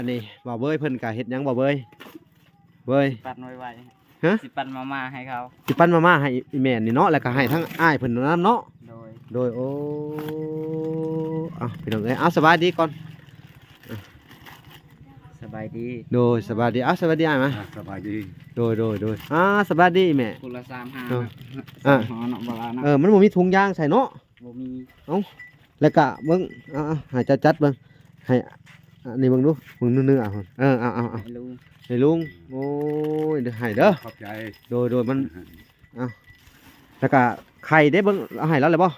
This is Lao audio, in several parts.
ອັນນີ້ບ່າວເບີຍເພິ່ນກະເຮັດຫຍັງບ່າວເບີຍ? ເບີຍ ຊິປັ່ນໄວໆ ຮະ? ຊິປັ່ນມາມ່າໃຫ້ເຂົາ ຊິປັ່ນມາມ່າໃຫ້ອີ່ແມ່ນີ້ເນາະ ແລ້ວກະໃຫ້ທັງອ້າຍເພິ່ນນຳເນາະ. ໂດຍ ໂດຍ ໂອ້ ເອົາ ພີ່ນ້ອງເອີຍ ເອົາ ສະບາຍດີກ່ອນ. ສະບາຍດີ ໂດຍ ສະບາຍດີ ເອົາ ສະບາຍດີອ້າຍມາ ອ່າ ສະບາຍດີ ໂດຍ ໂດຍ ໂດຍ ອ່າ ສະບາຍດີແມ່ ຜູ້ລະສາມຫ້າ ເອີ ອ່າ ສາມຫ້າເນາະ ບໍ່ລະເນາະ ເອີ ມັນບໍ່ມີຖົງຢາງໃສ່ເນາະ ບໍ່ມີ ເອົ້າ ແລ້ວກະເບິ່ງ ອ່າ ໃຫ້ເຈົ້າຈັດເບິ່ງ ໃຫ້ ອັນນີ້ເບິ່ງດູ ເບິ່ງເນື້ອໆ ເອີ ເອົາ ເອົາ ໃຫ້ລຸງ ໃຫ້ລຸງ ໂອ້ຍ ໃຫ້ເດີ ຂອບໃຈ ໂດຍ ໂດຍ ມັນ ເອົາ ແລ້ວກະໄຂ່ເດ້ ເບິ່ງ ເອົາໃຫ້ລາວແລ້ວບໍ່?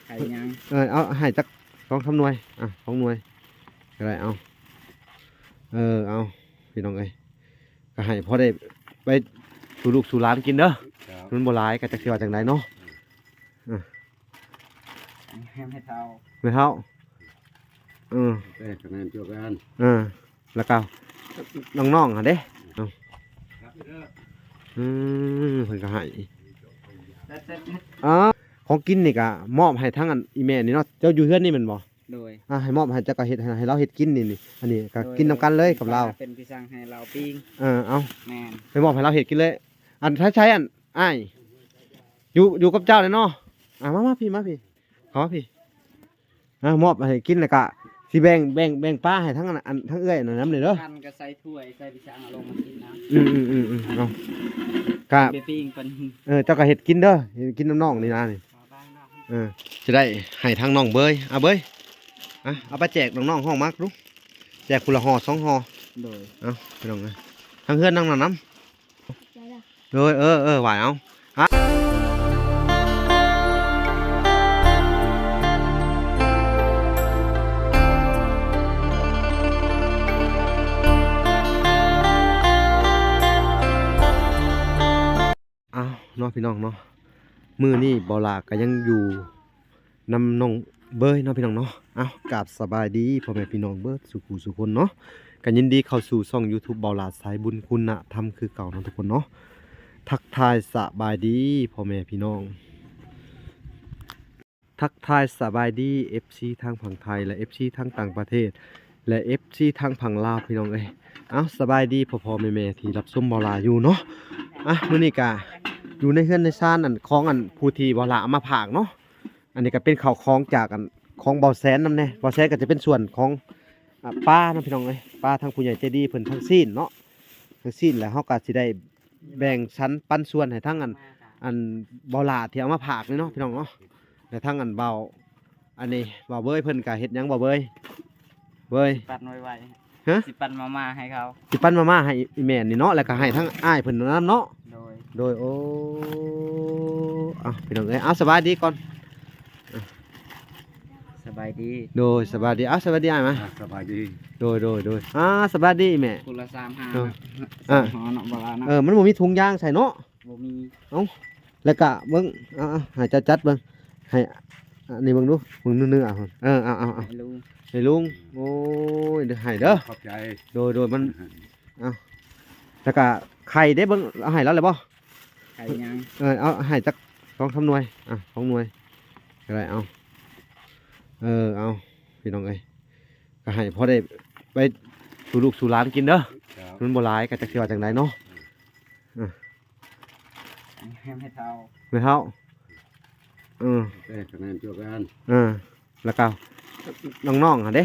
ໄຂ່ຫຍັງ? ເອີ ເອົາໃຫ້ຈັກສອງສາມໜ່ວຍ ອ່ະ ສອງໜ່ວຍກໍໄດ້ ເອົາ ເອີ ເອົາ ພີ່ນ້ອງເອີຍ ກໍໃຫ້ພໍໄດ້ໄປສູ່ລູກສູ່ຫຼານກິນເດີ ມັນບໍ່ຫຼາຍ ກໍຈັກຊິວ່າຈັ່ງໃດເນາະ ອ່ະ ແມ່ເຖົ້າ ແມ່ເຖົ້າ ເອີ ເອີ ແລ້ວກໍນ້ອງໆຫັ້ນເດ້ ເອົາ ອືມ ເພິ່ນກໍໃຫ້ ອ່າ ຂອງກິນນີ້ກໍມອບໃຫ້ທາງອັນອີ່ແມ່ນີ້ເນາະ ເຈົ້າຢູ່ເຮືອນນີ້ແມ່ນບໍ່? ໂດຍ ອ່າ ໃຫ້ມອບໃຫ້ ເຈົ້າກໍເຮັດ ໃຫ້ລາວເຮັດກິນນີ້ ນີ້ ອັນນີ້ກໍກິນນຳກັນເລີຍກັບລາວ ເປັນທີ່ສັ່ງໃຫ້ລາວປີ້ງ ເອີ ເອົາ ແມ່ນ ໄປມອບໃຫ້ລາວເຮັດກິນເລີຍ ອັນໃຊ້ ໃຊ້ອັນອ້າຍ ຢູ່ ຢູ່ກັບເຈົ້າແຫຼະເນາະ ອ່າ ມາ ມາພີ່ ມາພີ່ ເຂົ້າມາພີ່ ອ່າ ມອບໃຫ້ກິນ ແລ້ວກະຊິແບ່ງ ແບ່ງ ແບ່ງປາໃຫ້ທັງອັນ ອັນທັງເອື້ອຍນັ້ນນຳເດີ ກັນກໍໃສ່ຖ້ວຍໃສ່ພິຊາງ ເອົາລົງມາກິນນະ ອືມໆໆໆ ເອົາ ກະ ໄປປີ້ງເພິ່ນ ເອີ ເຈົ້າກໍເຮັດກິນເດີ ເຮັດກິນນຳນ້ອງນີ້ນະນີ້ ເອີ ຊິໄດ້ໃຫ້ທາງນ້ອງເບີຍ ເອົາເບີຍ ອ່ະ ເອົາໄປແຈກນ້ອງໆຫ້ອງມັກດູ ແຈກຜູ້ລະຫໍ່ສອງຫໍ່ ໂດຍ ເອົາ ພີ່ນ້ອງເອີຍ ທາງເຮືອນນາງນຳ ໂດຍ ເອີ ເອີ ຫວາຍເອົາ ອ້າວ ເນາະ ພີ່ນ້ອງເນາະ ມື້ນີ້ບ່າວຫຼ້າກໍຍັງຢູ່ ນຳນ້ອງເບີຍເນາະ ພີ່ນ້ອງເນາະ ເອົ້າ ກາບສະບາຍດີພໍ່ແມ່ພີ່ນ້ອງເບິດສູ່ຜູ້ສູ່ຄົນເນາະ ກໍຍິນດີເຂົ້າສູ່ຊ່ອງຢູທູບບ່າວຫຼ້າສາຍບຸນຄຸນນະທຳຄືເກົ່າເນາະທຸກຄົນເນາະ ທັກທາຍສະບາຍດີພໍ່ແມ່ພີ່ນ້ອງ ທັກທາຍສະບາຍດີເອັຟຊີທາງຝັ່ງໄທ ແລະ ເອັຟຊີທາງຕ່າງປະເທດ ແລະ ເອັຟຊີທາງຝັ່ງລາວ ພີ່ນ້ອງເອີຍ ເອົ້າ ສະບາຍດີພໍ່ໆແມ່ໆທີ່ຮັບຊົມບ່າວຫຼ້າຢູ່ເນາະ ອ່ະ ມື້ນີ້ກະຢູ່ໃນເຮືອນໃນຊານອັນ ຂອງອັນຜູ້ທີ່ບ່າວຫຼ້າເອົາມາຝາກເນາະ ອັນນີ້ກໍເປັນເຂົ້າຂອງຈາກອັນຂອງບ່າວແສນນຳແດ່ ບ່າວແສນກໍຈະເປັນສ່ວນຂອງ ອ່າ ປາເນາະ ພີ່ນ້ອງເອີຍ ປາທາງຜູ້ໃຫຍ່ໃຈດີເພິ່ນທັງຊີ້ນເນາະ ທັງຊີ້ນ ແລ້ວເຮົາກໍຊິໄດ້ແບ່ງສັນປັນສ່ວນໃຫ້ທາງອັນ ອັນບ່າວຫຼ້າທີ່ເອົາມາຝາກນີ້ເນາະ ພີ່ນ້ອງເນາະ ແລະ ທາງອັນບ່າວ ອັນນີ້ບ່າວເບີຍເພິ່ນກໍເຮັດຫຍັງບ່າວເບີຍ? ເບີຍ ຊິປັ່ນໄວໆ ຮະ? ຊິປັ່ນມາມ່າໃຫ້ເຂົາ ຊິປັ່ນມາມ່າໃຫ້ອີ່ແມ່ນີ້ເນາະ ແລ້ວກໍໃຫ້ທັງອ້າຍເພິ່ນນຳເນາະ ໂດຍ ໂດຍ ໂອ້ ເອົາ ພີ່ນ້ອງເອີຍ ເອົາ ສະບາຍດີກ່ອນ ສະບາຍດີ ໂດຍ ສະບາຍດີ ເອົາ ສະບາຍດີອ້າຍມາ ອ່າ ສະບາຍດີ ໂດຍ ໂດຍ ໂດຍ ອ່າ ສະບາຍດີແມ່ ຜູ້ລະສາມຫ້າ ເອີ ອ່າ ສາມຫ້າເນາະ ບໍ່ລະເນາະ ເອີ ມັນບໍ່ມີຖົງຢາງໃສ່ເນາະ ບໍ່ມີ ເອົ້າ ແລ້ວກະເບິ່ງ ເອົາ ເອົາ ໃຫ້ເຈົ້າຈັດເບິ່ງ ໃຫ້ ອັນນີ້ເບິ່ງດູ ເບິ່ງເນື້ອໆ ເອີ ເອົາ ເອົາ ເອົາ ໃຫ້ລຸງ ໃຫ້ລຸງ ໂອ້ຍ ໃຫ້ເດີ ຂອບໃຈ ໂດຍ ໂດຍ ມັນ ເອົາ ແລ້ວກະໄຂ່ເດ້ ເບິ່ງ ເອົາໃຫ້ລາວແລ້ວບໍ່? ໄຂ່ຫຍັງ? ເອີ ເອົາໃຫ້ຈັກສອງສາມໜ່ວຍ ອ່ະ ສອງໜ່ວຍກໍໄດ້ ເອົາ ເອີ ເອົາ ພີ່ນ້ອງເອີຍ ກໍໃຫ້ພໍໄດ້ໄປສູ່ລູກສູ່ຫຼານກິນເດີ ມັນບໍ່ຫຼາຍ ກໍຈັກຊິວ່າຈັ່ງໃດເນາະ ອ່ະ ແມ່ເຖົ້າ ແມ່ເຖົ້າ ເອີ ເອີ ແມ່ນ ເອີ ແລ້ວກໍນ້ອງໆຫັ້ນເດ້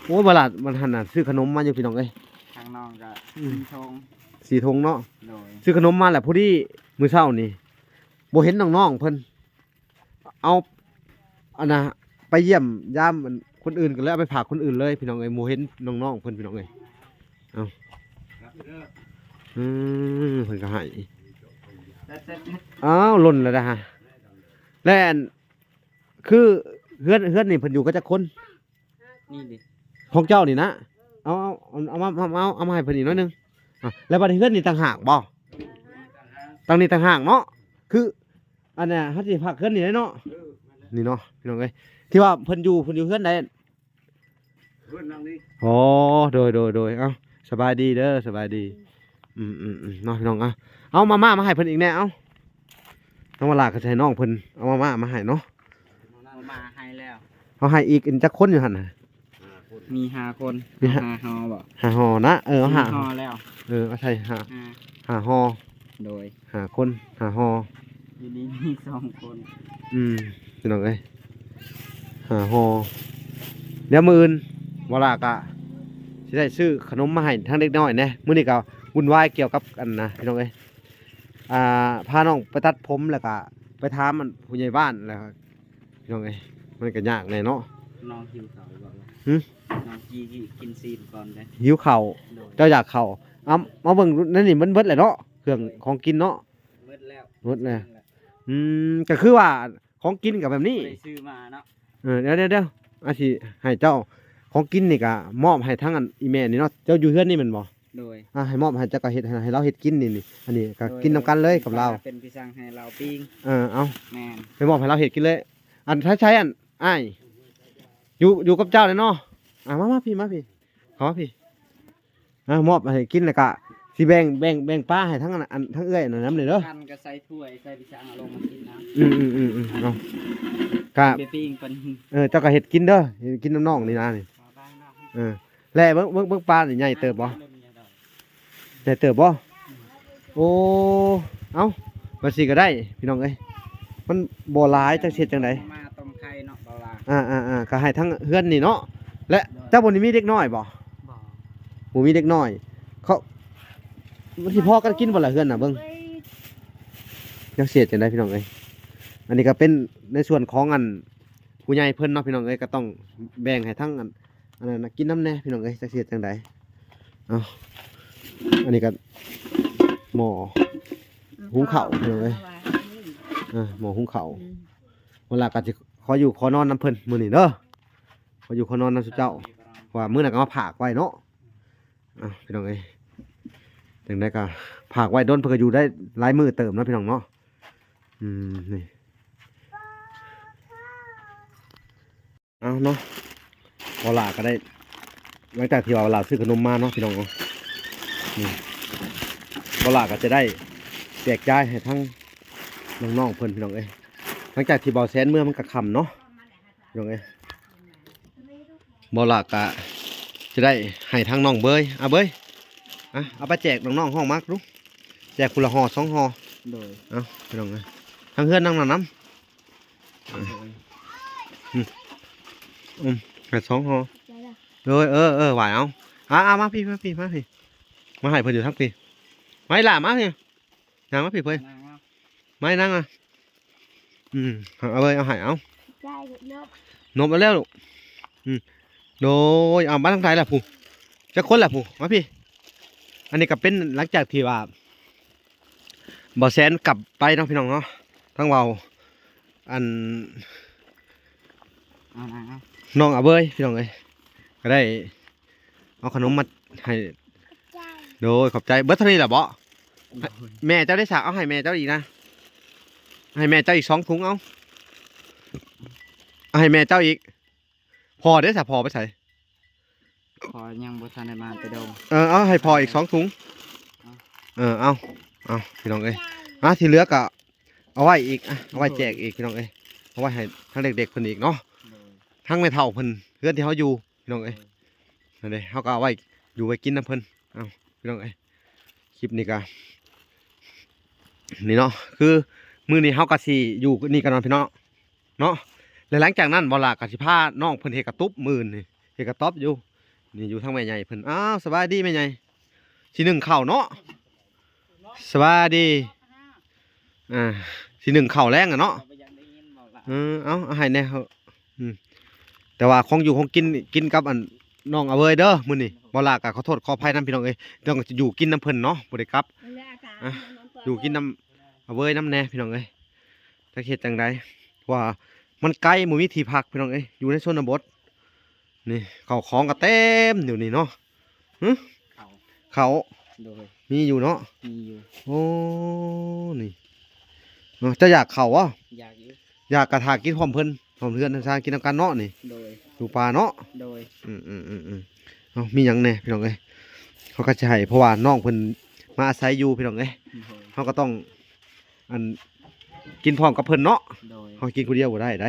ໂອ້ຍ ບໍ່ຫຼາດ ມັນຫັ້ນນະ ຊື້ຂະໜົມມາຢູ່ ພີ່ນ້ອງເອີຍ ທາງນ້ອງກໍ ອືມ ສີ່ຖົງ ສີ່ຖົງເນາະ ໂດຍ ຊື້ຂະໜົມມາແລ້ວ ພໍດີມື້ເຊົ້ານີ້ ບໍ່ເຫັນນ້ອງໆເພິ່ນ ເອົາ ອັນນ່າ ໄປຢ້ຽມຢາມອັນຄົນອື່ນກໍເລີຍ ເອົາໄປຝາກຄົນອື່ນເລີຍ ພີ່ນ້ອງເອີຍ ບໍ່ເຫັນນ້ອງໆເພິ່ນ ພີ່ນ້ອງເອີຍ ເອົາ ອືມ ເພິ່ນກໍໃຫ້ ອ້າວ ຫຼົ່ນແລ້ວນະ ແລະ ອັນ ຄືເຮືອນ ເຮືອນນີ້ເພິ່ນຢູ່ກັນຈັກຄົນ? ນີ້ດິ ຂອງເຈົ້ານີ້ນະ ເອົາ ເອົາ ເອົາມາ ເອົາມາ ເອົາມາໃຫ້ເພິ່ນອີກໜ້ອຍໜຶ່ງ ອ່ະ ແລ້ວບັດນີ້ເຮືອນນີ້ຕ່າງຫາກບໍ່? ຕ່າງນີ້ຕ່າງຫາກເນາະ ຄື ອັນນ່າ ເຮົາຊິພັກເຮືອນນີ້ເນາະ ນີ້ເນາະ ພີ່ນ້ອງເອີຍ ທີ່ວ່າເພິ່ນຢູ່ ເພິ່ນຢູ່ເຮືອນໃດ? ເຮືອນຫຼັງນີ້ ອໍ ໂດຍ ໂດຍ ໂດຍ ເອົ້າ ສະບາຍດີເດີ ສະບາຍດີ ອືມໆໆ ເນາະ ພີ່ນ້ອງ ເອົາ ເອົາມາມ່າມາໃຫ້ເພິ່ນອີກແດ່ ເອົາ ທາງວາລາກໍຊິໃຫ້ນ້ອງເພິ່ນເອົາມາມ່າມາໃຫ້ເນາະ ມາມ່າໃຫ້ແລ້ວ ເອົາໃຫ້ອີກ ອັນ ຈັກຄົນຢູ່ຫັ້ນນະ? ຫ້າຄົນ ມີຫ້າຄົນ ມີຫ້າ ຫ້າຫໍ່ບໍ? ຫ້າຫໍ່ນະ ເອີ ເອົາຫ້າ ສີ່ຫໍ່ແລ້ວ ເອີ ເອົາໃສ່ຫ້າ ຫ້າຫໍ່ ໂດຍ ຫ້າຄົນ ຫ້າຫໍ່ ຢູ່ນີ້ມີສອງຄົນ ອືມ ພີ່ນ້ອງເອີຍ ຫ້າຫໍ່ ດຽວມື້ອື່ນບໍ່ຫຼ້າກະຊິໄດ້ຊື້ຂະໜົມມາໃຫ້ທາງເດັກນ້ອຍແດ່ ມື້ນີ້ກະວຸ່ນວາຍກ່ຽວກັບອັນນະ ພີ່ນ້ອງເອີຍ ອ່າ ພານ້ອງໄປຕັດຜົມ ແລ້ວກະໄປຖາມອັນຜູ້ໃຫຍ່ບ້ານ ແລ້ວ ພີ່ນ້ອງເອີຍ ມັນກໍຍາກແດ່ເນາະ ນ້ອງຫິວເຂົ້າບໍ່? ຫື? ນ້ອງກິນ ກິນຊີນກ່ອນເດ້ ຫິວເຂົ້າ ໂດຍ ເຈົ້າຢາກເຂົ້າ ເອົາ ມາເບິ່ງໃນນີ້ມັນເບິດແລ້ວເນາະ ເຄື່ອງຂອງກິນເນາະ ເບິດແລ້ວ ເບິດແລ້ວ ອືມ ກໍຄືວ່າຂອງກິນກໍແບບນີ້ ບໍ່ໄດ້ຊື້ມາເນາະ ເອີ ດຽວໆໆ ອາຊິໃຫ້ເຈົ້າ ຂອງກິນນີ້ກໍມອບໃຫ້ທາງອັນອີ່ແມ່ນີ້ເນາະ ເຈົ້າຢູ່ເຮືອນນີ້ແມ່ນບໍ່? ໂດຍ ອ່າ ໃຫ້ມອບໃຫ້ເຈົ້າກໍເຮັດ ໃຫ້ ໃຫ້ລາວເຮັດກິນນີ້ ນີ້ ອັນນີ້ກໍ ໂດຍ ກິນນຳກັນເລີຍກັບລາວ ເປັນພີ່ຊ່າງໃຫ້ລາວປີ້ງ ເອີ ເອົາ ແມ່ນ ໄປມອບໃຫ້ລາວເຮັດກິນເລີຍ ອັນ ໃຊ້ ໃຊ້ ອັນ ອ້າຍ ຢູ່ ຢູ່ກັບເຈົ້າແຫຼະເນາະ ອ່າ ມາ ມາພີ້ ມາພີ້ ເຂົ້າມາພີ້ ອ່າ ມອບໃຫ້ກິນ ແລ້ວກະຊິແບ່ງ ແບ່ງ ແບ່ງປາໃຫ້ທັງອັນ ອັນ ທັງເອື້ອຍນັ້ນນຳເດີ ຄັນກໍໃສ່ຖ້ວຍ ໃສ່ພິຊາງ ເອົາລົງມາກິນນຳ ອືມໆໆໆ ເອົາ ກະ ໄປປີ້ງເພິ່ນ ເອີ ເຈົ້າກໍເຮັດກິນເດີ ເຮັດກິນນຳນ້ອງນີ້ນານີ້ ເອີ ແລະເບິ່ງ ເບິ່ງ ເບິ່ງປານີ້ໃຫຍ່ເຕີບບໍ່? ໃຫຍ່ເຕີບບໍ່? ໂອ້ ເອົ້າ ວ່າຊິກໍໄດ້ພີ່ນ້ອງເອີຍ ມັນບໍ່ຫຼາຍ ຈັກຊິເຮັດຈັ່ງໃດ ມາຕົ້ມໄຂ່ເນາະ ບໍ່ວ່າ ອ່າໆໆ ກໍໃຫ້ທັງເຮືອນນີ້ເນາະ ແລະ ໂດຍ ເຈົ້າບໍ່ໄດ້ມີເດັກນ້ອຍບໍ່? ບໍ່ ບໍ່ມີເດັກນ້ອຍ ເຂົາ ມັນຊິພໍກັນກິນບໍ່ລະເຮືອນນະ ເບິ່ງ ຈັກຊິເຮັດຈັ່ງໃດພີ່ນ້ອງເອີຍ ອັນນີ້ກໍເປັນໃນສ່ວນຂອງອັນ ຜູ້ໃຫຍ່ເພິ່ນເນາະພີ່ນ້ອງເອີຍ ກໍຕ້ອງແບ່ງໃຫ້ທັງອັນ ອັນນັ້ນນະກິນນຳແດ່ພີ່ນ້ອງເອີຍ ຈັກຊິເຮັດຈັ່ງໃດ ເອົາ ອັນນີ້ກໍໝໍ້ ອືມ ຫຸງເຂົ້າພີ່ນ້ອງເອີຍ ເອີ ໝໍ້ຫຸງເຂົ້າ ອືມ ເວລາກໍຊິຂໍຢູ່ຂໍນອນນຳເພິ່ນມື້ນີ້ເດີ ຂໍຢູ່ຂໍນອນນຳຊຸມເຈົ້າ ເພາະວ່າມື້ນັ້ນກໍມາຝາກໄວ້ເນາະ ເອົາ ພີ່ນ້ອງເອີຍ ຈັ່ງໃດກໍຝາກໄວ້ດົນ ເພິ່ນກໍຢູ່ໄດ້ຫຼາຍມື້ເຕີບເນາະພີ່ນ້ອງເນາະ ອືມ ນີ້ ເອົາເນາະ ບໍ່ຫຼ້າກໍໄດ້ ຫຼັງຈາກທີ່ວ່າບໍ່ຫຼ້າຊື້ຂະໜົມມາເນາະພີ່ນ້ອງເນາະ ນີ້ ບໍ່ຫຼ້າກໍຈະໄດ້ແຈກຈ່າຍໃຫ້ທັງນ້ອງໆເພິ່ນພີ່ນ້ອງເອີຍ ຫຼັງຈາກທີ່ບ່າວແສນເມືອມັນກໍຄ່ຳເນາະ ພີ່ນ້ອງເອີຍ ບໍ່ຫຼ້າກໍຈະໄດ້ໃຫ້ທາງນ້ອງເບີຍ ອ່າ ເບີຍ ອ່າ ເອົາໄປແຈກນ້ອງໆ ຫ້ອງມັກດູ ແຈກຄົນລະຫໍ່ສອງຫໍ່ ໂດຍ ເອົາ ພີ່ນ້ອງເອີຍ ທາງເຮືອນນາງນຳ ອືມ ອືມ ໃຫ້ສອງຫໍ່ ໂດຍ ເອີ ເອີ ຫວາຍເອົາ ອ່າ ມາພີ້ ມາພີ້ ມາພີ້ ມາໃຫ້ເພິ່ນຢູ່ທາງພີ້ ມາອີ່ຫຼ້າ ມາພີ້ ຍ່າງມາພີ້ເພິ່ນ ມາໃຫ້ນາງ ອາ ອືມ ເອົາເລີຍ ເອົາໃຫ້ ເອົາ ນົບເອົາແລ້ວລູກ ອືມ ໂດຍ ເອົາມາທາງໃດລະຜູ້ ຈັກຄົນລະຜູ້ ມາພີ້ ອັນນີ້ກໍເປັນຫຼັງຈາກທີ່ວ່າ ບ່າວແສນກັບໄປເນາະພີ່ນ້ອງເນາະ ທັງເວົ້າ ອັນ ເອົາ ເອົາ ເອົາ ນ້ອງອາເບີຍພີ່ນ້ອງເອີຍ ກໍໄດ້ເອົາຂະໜົມມາໃຫ້ ຂອບໃຈ ໂດຍ ຂອບໃຈ ເບິດເທົ່ານີ້ລະເບາະ? ໂດຍ ແມ່ເຈົ້າໄດ້ສາ ເອົາໃຫ້ແມ່ເຈົ້າອີກນະ ໃຫ້ແມ່ເຈົ້າອີກສອງຖົງ ເອົາ ເອົາໃຫ້ແມ່ເຈົ້າອີກ ພໍ່ເດ້ສະ ພໍ່ໄປໃສ? ພໍ່ຍັງບໍ່ທັນໄດ້ມາແຕ່ດົງ ເອີ ເອົາໃຫ້ພໍ່ອີກສອງຖົງ ເອົາ ເອີ ເອົາ ເອົາ ພີ່ນ້ອງເອີຍ ອ່າ ທີ່ເຫຼືອກໍເອົາໄວ້ອີກ ອ່າ ເອົາໄວ້ແຈກອີກ ພີ່ນ້ອງເອີຍ ເອົາໄວ້ໃຫ້ທັງເດັກໆເພິ່ນອີກເນາະ ໂດຍ ທັງແມ່ເຖົ້າເພິ່ນ ເຮືອນທີ່ເຮົາຢູ່ ພີ່ນ້ອງເອີຍ ໂດຍ ນັ້ນເດ້ ເຮົາກໍເອົາໄວ້ຢູ່ໄວ້ກິນນຳເພິ່ນ ເອົາ ພີ່ນ້ອງເອີຍ ຄລິບນີ້ກໍ ນີ້ເນາະ ຄືມື້ນີ້ເຮົາກໍຊິຢູ່ນີ້ກັນເນາະ ພີ່ນ້ອງ ເນາະ ແລະ ຫຼັງຈາກນັ້ນ ບໍ່ຫຼ້າກໍຊິພານ້ອງເພິ່ນເຮັດກະຕຸບ ມື້ອື່ນນີ້ ເຮັດກະຕ໊ອບຢູ່ ນີ້ຢູ່ທາງແມ່ໃຫຍ່ເພິ່ນ ອ້າວ ສະບາຍດີແມ່ໃຫຍ່ ຊິໜຶ້ງເຂົ້າເນາະ ສະບາຍດີ ອ່າ ຊິໜຶ້ງເຂົ້າແລງອະເນາະ ເອີ ເອົາ ເອົາໃຫ້ແດ່ ອືມ ແຕ່ວ່າຂອງຢູ່ຂອງກິນ ກິນກັບອັນ ນ້ອງອາເວີຍເດີ ມື້ນີ້ ບໍ່ຫຼ້າກໍຂໍໂທດຂໍອະໄພນຳ ພີ່ນ້ອງເອີຍ ຕ້ອງຢູ່ກິນນຳເພິ່ນເນາະ ບໍ່ໄດ້ກັບ ອ່ະ ຢູ່ກິນນຳອາເວີຍນຳແດ່ ພີ່ນ້ອງເອີຍ ຈັກເຮັດຈັ່ງໃດ ເພາະວ່າມັນໄກ ບໍ່ມີທີ່ພັກ ພີ່ນ້ອງເອີຍ ຢູ່ໃນຊົນນະບົດ ນີ້ ເຂົ້າຂອງກໍເຕັມຢູ່ນີ້ເນາະ ຫຶ ເຂົ້າ ເຂົ້າ ໂດຍ ມີຢູ່ເນາະ ມີຢູ່ ໂອ້ ນີ້ເນາະ ເຈົ້າຢາກເຂົ້າບໍ່? ຢາກຢູ່ ຢາກກະຖ້າກິນພ້ອມເພິ່ນ ພ້ອມເຮືອນທາງຊານ ກິນນຳກັນເນາະນີ້ ໂດຍ ຢູ່ປ່າເນາະ ໂດຍ ອືມໆໆໆ ເອົາ ມີຫຍັງແດ່ ພີ່ນ້ອງເອີຍ ເຮົາກໍຈະໃຫ້ ເພາະວ່ານ້ອງເພິ່ນມາອາໄສຢູ່ ພີ່ນ້ອງເອີຍ ໂດຍ ເຮົາກໍຕ້ອງ ອັນ ກິນພ້ອມກັບເພິ່ນເນາະ ໂດຍ ເຮົາກິນຜູ້ດຽວບໍ່ໄດ້ໃດ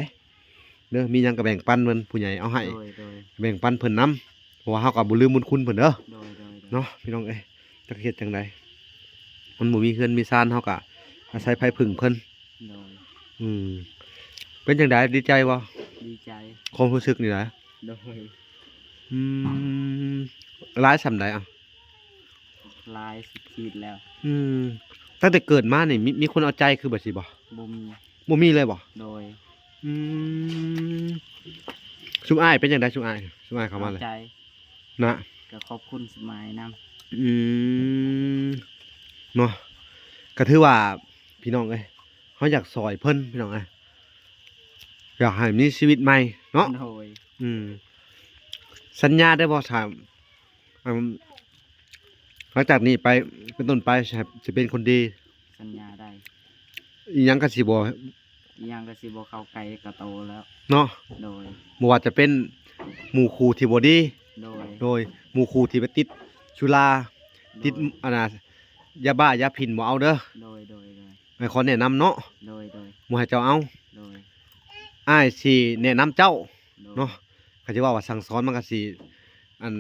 ເດີ ມີຫຍັງກໍແບ່ງປັນເພິ່ນ ຜູ້ໃຫຍ່ເອົາໃຫ້ ໂດຍ ໂດຍ ແບ່ງປັນເພິ່ນນຳ ະວ່າເຮົາກໍບໍ່ລືມບຸນຄຸນເພິ່ນເດີ ໂດຍ ໂດຍ ໂດຍ ເນາະ ພີ່ນ້ອງເອີຍ. ຈັກເຮັດຈັ່ງໃດ ມັນບໍ່ມີເຮືອນມີຊານ ເຮົາກໍອາໄສໄພເພິ່ງເພິ່ນ ໂດຍ ອືມ ເປັນຈັ່ງໃດ ດີໃຈບໍ່? ດີໃຈ ຄວາມຮູ້ສຶກນີ້ນະ ໂດຍ ອືມ ຫຼາຍສ່ຳໃດອະ? ຫຼາຍສຸດຂີດແລ້ວ ອືມ ຕັ້ງແຕ່ເກີດມານີ້ ມີ ມີຄົນເອົາໃຈຄືແບບຊີ້ບໍ່? ບໍ່ມີ ບໍ່ມີເລີຍບໍ່? ໂດຍ ອືມ ຊຸມອ້າຍເປັນຈັ່ງໃດ ຊຸມອ້າຍ ຊຸມອ້າຍເຂົ້າມາເລີຍ? ເອົາໃຈ ນະ ກໍຂອບຄຸນສະໄໝນຳ ອືມ ເນາະ ກໍຖືວ່າ ພີ່ນ້ອງເອີຍ ເຮົາຢາກຊ່ອຍເພິ່ນ ພີ່ນ້ອງເອີຍ ຢາກໃຫ້ມີຊີວິດໃໝ່ເນາະ ໂດຍ ອືມ ສັນຍາໄດ້ບໍ່ ຖ້າ ອັນ ຫຼັງຈາກນີ້ໄປ ເປັນຕົ້ນໄປ ຊິໃຫ້ ຊິເປັນຄົນດີ ສັນຍາໄດ້ ອີ່ຫຍັງກໍຊິບໍ່ ອີ່ຫຍັງກໍຊິບໍ່ເຂົ້າໃກ້ກະໂຕແລ້ວ ເນາະ ໂດຍ ບໍ່ວ່າຈະເປັນໝູ່ຄູ່ທີ່ບໍ່ດີ ໂດຍ ໂດຍ ໝູ່ຄູ່ທີ່ໄປຕິດສຸລາ ໂດຍ ຕິດ ອັນນ່າ ຢາບ້າຢາຝິ່ນ ບໍ່ເອົາເດີ ໂດຍ ໂດຍ ໂດຍ ອ້າຍຂໍແນະນຳເນາະ ໂດຍ ໂດຍ ບໍ່ໃຫ້ເຈົ້າເອົາ ໂດຍ ອ້າຍຊິແນະນຳເຈົ້າ ໂດຍ ເນາະ ຄັນຊິເວົ້າວ່າສັ່ງສອນ ມັນກໍຊິ ອັນ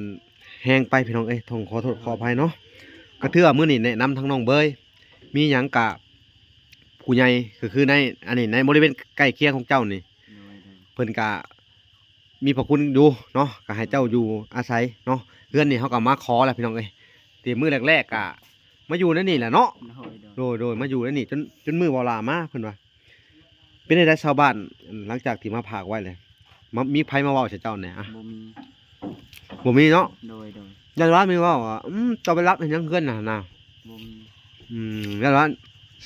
ແຮງໄປ ພີ່ນ້ອງເອີຍ ຕ້ອງຂໍໂທດຂໍອະໄພເນາະ ກໍຖືວ່າມື້ນີ້ແນະນຳທາງນ້ອງເບີຍ ມີຫຍັງກະ ຜູ້ໃຫຍ່ກໍຄືໃນ ອັນນີ້ ໃນບໍລິເວນໃກ້ຄຽງຂອງເຈົ້ານີ້ ໂດຍ ໂດຍ ເພິ່ນກະມີພະຄຸນຢູ່ເນາະ ກໍໃຫ້ເຈົ້າຢູ່ອາໄສເນາະ ເຮືອນນີ້ເຮົາກໍມາຂໍແລ້ວ ພີ່ນ້ອງເອີຍ ແຕ່ມື້ແລກໆ ກະມາຢູ່ໃນນີ້ແຫຼະເນາະ ໂດຍ ໂດຍ ໂດຍ ໂດຍ ມາຢູ່ໃນນີ້ ຈົນ ຈົນມື້ບໍ່ຫຼ້າມາ ເພິ່ນວ່າ ເປັນໃດຊາວບ້ານ ຫຼັງຈາກທີ່ມາຝາກໄວ້ເລີຍ ມາ ມີໃຜມາເວົ້າໃສ່ເຈົ້າແດ່ອະ? ບໍ່ມີ ບໍ່ມີເນາະ ໂດຍ ໂດຍ ຢ້ານວ່າມີເວົ້າວ່າ ອືມ ເຈົ້າໄປລັກເຮັດຫຍັງເຮືອນນະນະ ບໍ່ມີ ອືມ ຢ້ານວ່າ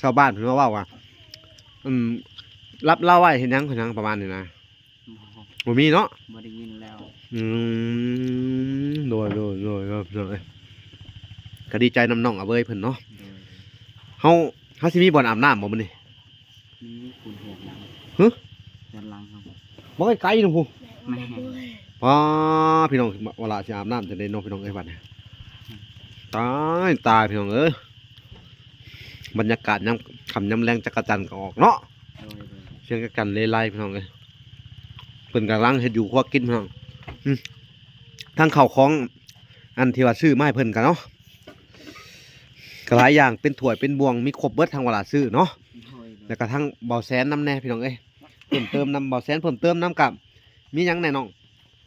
ຊາວບ້ານເພິ່ນມາເວົ້າວ່າ ອືມ ລັບລາວໄວ້ເຮັດຫຍັງ ເຮັດຫຍັງປະມານນີ້ນະ ບໍ່ ບໍ່ມີເນາະ ບໍ່ໄດ້ຍິນແລ້ວ ອືມ ໂດຍ ໂດຍ ໂດຍ ໂດຍ ໂດຍ ກໍດີໃຈນຳນ້ອງອາເວີຍເພິ່ນເນາະ ໂດຍ ເຮົາ ເຮົາຊິມີບ່ອນອາບນ້ຳບໍ່ມື້ນີ້? ມີພຸ້ນເຮືອນຫຼັງ ຫຶ ເຮືອນຫຼັງເຮົາ ບໍ່ໄກໆນຳພຸ້ນ ແມ່ນ ປ້າ ພີ່ນ້ອງ ວາລະຊິອາບນ້ຳຈັ່ງໃດເນາະ ພີ່ນ້ອງເອີຍ ບັດນີ້ ຕາຍ ຕາຍ ພີ່ນ້ອງເອີຍ ບັນຍາກາດຍາມຄ່ຳຍາມແລງ ຈັກກະຈັ່ນກໍອອກເນາະ ໂດຍ ໂດຍ ສຽງຈັກກະຈັ່ນເລໄລ ພີ່ນ້ອງເອີຍ ເພິ່ນກຳລັງເຮັດຢູ່ຄົວກິນ ພີ່ນ້ອງ ອືມ ທັງເຂົ້າຂອງ ອັນທີ່ວ່າຊື້ມາໃຫ້ເພິ່ນກະເນາະ ກະຫຼາຍຢ່າງ ເປັນຖ້ວຍເປັນບ່ວງ ມີຄົບເບິດ ທາງວາລະຊື້ເນາະ ໂດຍ ໂດຍ ແລ້ວກະທັງເບົາແສນນຳແດ່ ພີ່ນ້ອງເອີຍ ເພີ່ມເຕີມນຳ ເບົາແສນເພີ່ມເຕີມນຳ ກະມີຫຍັງແດ່ນ້ອງ?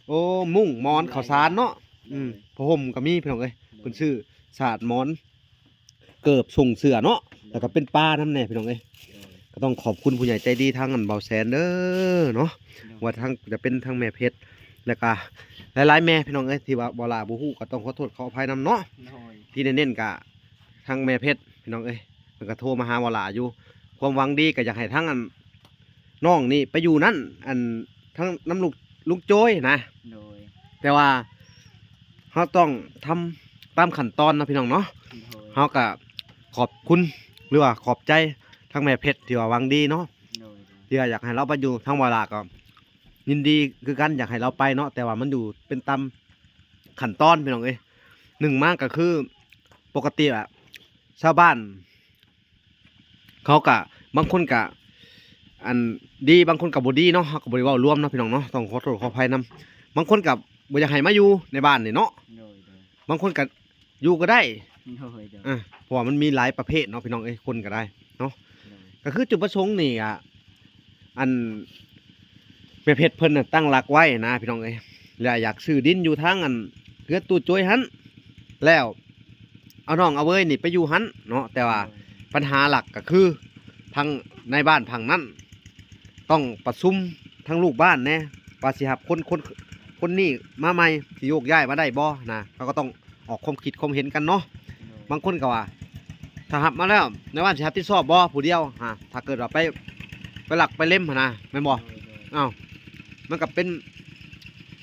ໂອ້ ມຸ້ງ ໝອນ ເຂົ້າສານເນາະ ໂດຍ ອືມ ຜ້າຫົ່ມກໍມີ ພີ່ນ້ອງເອີຍ ໂດຍ ເພິ່ນຊື້ສາດ ໝອນ ເກີບ ສົ່ງເສື້ອເນາະ ໂດຍ ແລ້ວກໍເປັນປານຳແດ່ ພີ່ນ້ອງເອີຍ ໂດຍ ກໍຕ້ອງຂອບຄຸນຜູ້ໃຫຍ່ໃຈດີທາງອັນເບົາແສນເດີເນາະ ໂດຍ ວ່າທັງ ຈະເປັນທັງແມ່ເພັດ ແລ້ວກໍຫຼາຍໆແມ່ ພີ່ນ້ອງເອີຍ ທີ່ວ່າບໍ່ຫຼ້າບໍ່ຮູ້ ກໍຕ້ອງຂໍໂທດຂໍອະໄພນຳເນາະ ໂດຍ ທີ່ເນັ້ນໆກໍທັງແມ່ເພັດ ພີ່ນ້ອງເອີຍ ເພິ່ນກໍໂທມາຫາບໍ່ຫຼ້າຢູ່ ຄວາມຫວັງດີກໍຢາກໃຫ້ທັງອັນ ນ້ອງນີ້ໄປຢູ່ນັ້ນ ອັນ ທັງນຳລູກ ລຸງໂຈຍນະ ໂດຍ ແຕ່ວ່າເຮົາຕ້ອງທຳຕາມຂັ້ນຕອນເນາະ ພີ່ນ້ອງເນາະ ໂດຍ ເຮົາກະຂອບຄຸນ ຫຼືວ່າຂອບໃຈທາງແມ່ເພັດທີ່ວ່າຫວັງດີເນາະ ໂດຍ ທີ່ວ່າຢາກໃຫ້ລາວໄປຢູ່ ທາງວາລະກໍຍິນດີຄືກັນ ຢາກໃຫ້ລາວໄປເນາະ ແຕ່ວ່າມັນຢູ່ເປັນຕາມຂັ້ນຕອນ ພີ່ນ້ອງເອີຍ ໜຶ່ງມາກໍຄື ປົກກະຕິອະ ຊາວບ້ານ ເຂົາກະ ບາງຄົນກະ ອັນ ດີ ບາງຄົນກະບໍ່ດີເນາະ ເຮົາກະບໍ່ໄດ້ເວົ້າລວມເນາະ ພີ່ນ້ອງເນາະ ຕ້ອງຂໍໂທດຂໍອະໄພນຳ ບາງຄົນກະບໍ່ຢາກໃຫ້ມາຢູ່ໃນບ້ານນີ້ເນາະ ໂດຍ ໂດຍ ບາງຄົນກະຢູ່ກໍໄດ້ ໂດຍ ໂດຍ ອາ ເພາະວ່າມັນມີຫຼາຍປະເພດເນາະ ພີ່ນ້ອງເອີຍ ຄົນກະໄດ້ເນາະ ໂດຍ ກະຄືຈຸດປະສົງນີ້ອະ ອັນ ແມ່ເພັດເພິ່ນນະຕັ້ງຫຼັກໄວ້ນະ ພີ່ນ້ອງເອີຍ ແລະ ຢາກຊື້ດິນຢູ່ທາງອັນເຮືອນຕູ້ໂຈຍຫັ້ນ ແລ້ວເອົານ້ອງອາເວີຍນີ້ໄປຢູ່ຫັ້ນເນາະ ແຕ່ວ່າ ໂດຍ ບັນຫາຫຼັກກໍຄືທາງນາຍບ້ານຝັ່ງນັ້ນ ຕ້ອງປະຊຸມທັງລູກບ້ານແດ່ ວ່າຊິຮັບຄົນ ຄົນ ຄົນນີ້ມາໃໝ່ ຊິໂຍກຍ້າຍມາໄດ້ບໍ່ນະ ເຂົາກໍຕ້ອງອອກຄວາມຄິດຄວາມເຫັນກັນເນາະ ໂດຍ ບາງຄົນກໍວ່າ ຖ້າຮັບມາແລ້ວ ນາຍບ້ານຊິຮັບຜິດຊອບບໍ່ຜູ້ດຽວຫາ ຖ້າເກີດວ່າໄປ ໄປລັກໄປເລັມຫັ້ນນະ ແມ່ນບໍ່? ໂດຍ ໂດຍ ອ້າວ ມັນກໍເປັນ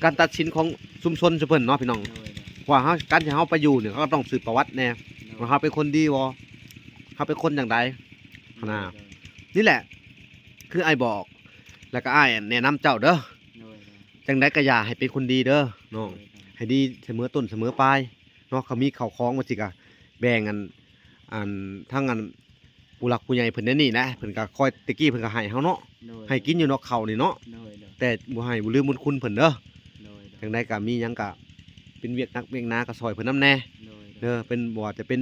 ການຕັດສິນຂອງຊຸມຊົນຊຸເພິ່ນເນາະ ພີ່ນ້ອງ ໂດຍ ໂດຍ ວ່າເຮົາ ການທີ່ເຮົາໄປຢູ່ນີ້ ເຮົາກໍຕ້ອງສືບປະຫວັດແດ່ ໂດຍ ວ່າເຮົາເປັນຄົນດີບໍ່ ເຮົາເປັນຄົນຈັ່ງໃດຫັ້ນນະ ໂດຍ ໂດຍ ນີ້ແຫຼະ ຄືອ້າຍບອກ ແລ້ວກໍອ້າຍແນະນຳເຈົ້າເດີ ໂດຍ ໂດຍ ຈັ່ງໃດກໍຢ່າໃຫ້ເປັນຄົນດີເດີນ້ອງ ໂດຍ ໂດຍ ໃຫ້ດີສະເໝີຕົ້ນສະເໝີປາຍ ເນາະ ເຂົາມີເຂົ້າຂອງວ່າຊີ້ກະແບ່ງອັນ ອັນ ທັງອັນ ຜູ້ຫຼັກຜູ້ໃຫຍ່ເພິ່ນແນວນີ້ນະ ເພິ່ນກະຄອຍ ແຕ່ກີ້ເພິ່ນກະໃຫ້ເຮົາເນາະ ໂດຍ ໃຫ້ກິນຢູ່ເນາະ ເຂົ້ານີ້ເນາະ ໂດຍ ໂດຍ ແຕ່ບໍ່ໃຫ້ ບໍ່ລືມບຸນຄຸນເພິ່ນເດີ ໂດຍ ໂດຍ ຈັ່ງໃດກະມີຫຍັງກະ ປັນວຽກໜັກວຽກໜາກໍຊ່ອຍເພິ່ນນຳແດ່ ໂດຍ ເດີ ເປັນ ບໍ່ວ່າຈະເປັນ